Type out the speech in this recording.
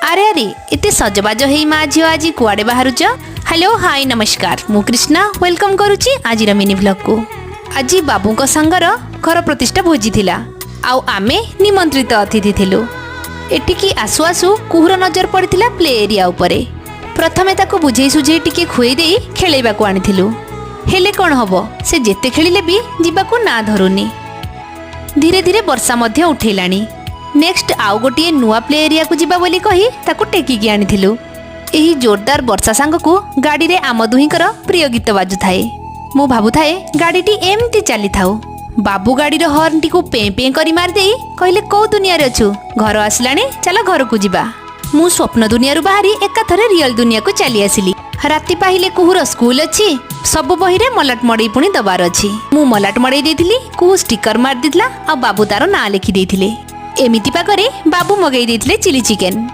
ଆରେ ଆରେ, ଏତେ ସଜବାଜ ହେଇ ମା ଝିଅ ଆଜି କୁଆଡ଼େ ବାହାରୁଛ? ହ୍ୟାଲୋ, ହାଇ, ନମସ୍କାର। ମୁଁ କୃଷ୍ଣା, welcome କରୁଛି ଆଜିର ମିନି ଭ୍ଲଗ୍କୁ। ଆଜି ବାବୁଙ୍କ ସାଙ୍ଗର ଘର ପ୍ରତିଷ୍ଠା ଭୋଜି ଥିଲା ଆଉ ଆମେ ନିମନ୍ତ୍ରିତ ଅତିଥି ଥିଲୁ। ଏଠିକି ଆସୁ ଆସୁ କୁହୁର ନଜର ପଡ଼ିଥିଲା ପ୍ଲେ ଏରିଆ ଉପରେ। ପ୍ରଥମେ ତାକୁ ବୁଝେଇ ସୁଝେଇ ଟିକେ ଖୁଏଇ ଦେଇ ଖେଳେଇବାକୁ ଆଣିଥିଲୁ। ହେଲେ କ'ଣ ହବ, ସେ ଯେତେ ଖେଳିଲେ ବି ଯିବାକୁ ନାଁ ଧରୁନି। ଧୀରେ ଧୀରେ ବର୍ଷା ମଧ୍ୟ ଉଠେଇଲାଣି। ନେକ୍ସଟ ଆଉ ଗୋଟିଏ ନୂଆ ପ୍ଲେ ଏରିଆକୁ ଯିବା ବୋଲି କହି ତାକୁ ଟେକିକି ଆଣିଥିଲୁ। ଏହି ଜୋରଦାର ବର୍ଷା ସାଙ୍ଗକୁ ଗାଡ଼ିରେ ଆମ ଦୁହିଁଙ୍କର ପ୍ରିୟ ଗୀତ ବାଜୁଥାଏ। ମୁଁ ଭାବୁଥାଏ, ଗାଡ଼ିଟି ଏମିତି ଚାଲିଥାଉ। ବାବୁ ଗାଡ଼ିର ହର୍ନଟିକୁ ପେଁ ପେଁ କରି ମାରିଦେଇ କହିଲେ, "କୋଉ ଦୁନିଆରେ ଅଛୁ? ଘର ଆସିଲାଣି, ଚାଲ ଘରକୁ ଯିବା।" ମୁଁ ସ୍ୱପ୍ନ ଦୁନିଆରୁ ବାହାରି ଏକାଥରେ ରିଅଲ ଦୁନିଆକୁ ଚାଲି ଆସିଲି। ରାତି ପାହିଲେ କୁହୁର ସ୍କୁଲ ଅଛି। ସବୁ ବହିରେ ମଲାଟ ମଡ଼େଇ ପୁଣି ଦବାର ଅଛି। ମୁଁ ମଲାଟ ମଡ଼େଇ ଦେଇଥିଲି, କୁହୁ ଷ୍ଟିକର ମାରି ଦେଇଥିଲା ଆଉ ବାବୁ ତାର ନାଁ ଲେଖି ଦେଇଥିଲେ। ଏମିତି ପାଗରେ ବାବୁ ମଗେଇ ଦେଇଥିଲେ ଚିଲି ଚିକେନ।